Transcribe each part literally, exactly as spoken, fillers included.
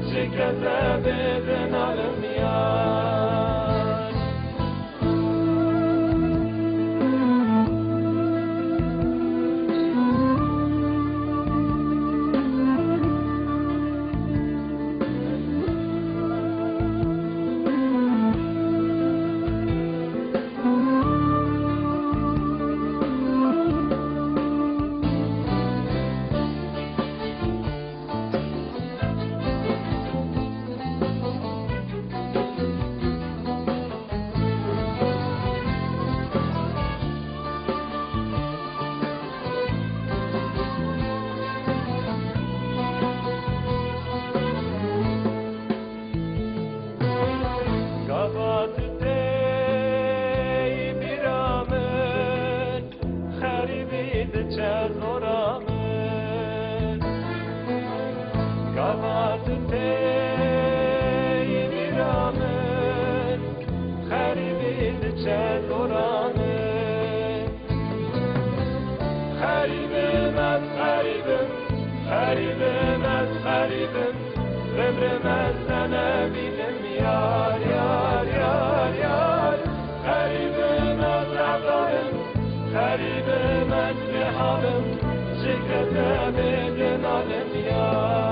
Ji kezebê dinalim yar. Gava tu têyî bîra min, xerîbî diçe zora min. Gava tu têyî bîra min, xerîbî diçe zora min. Xerîbim ez, xerîbim, xerîbim ez, xerîbim. Bimrim ez te nebînim yar, yar, yar, yar. Xerîbim ez, evdalim, xerîbim ez, bêhalim. Ji kezebê dinalim yar.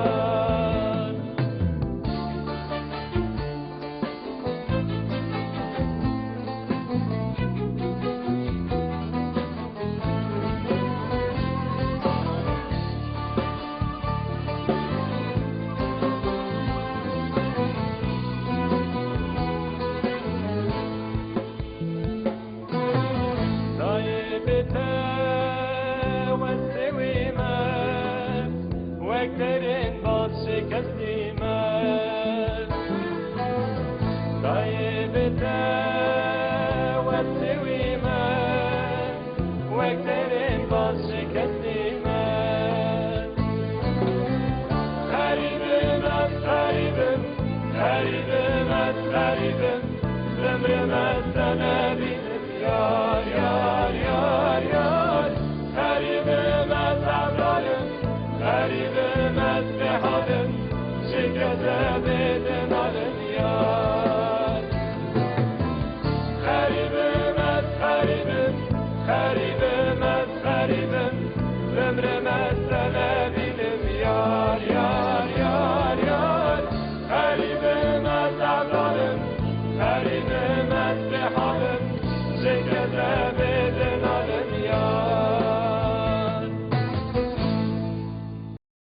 Dayê bê te westê wî me, wek derên baz şikestî me. Dayê bê te westê wî me, wek derên baz şikestî me. Xerîbim ez, xerîbim, xerîbim ez, xerîbim. Bimrim ez te nebînim yar, yar, yar, yar. Xerîbim ez, evdalim, xerîbim ez, bêhalim. Ji kezebê dinalim yar. Xerîbim ez, xerîbim, xerîbim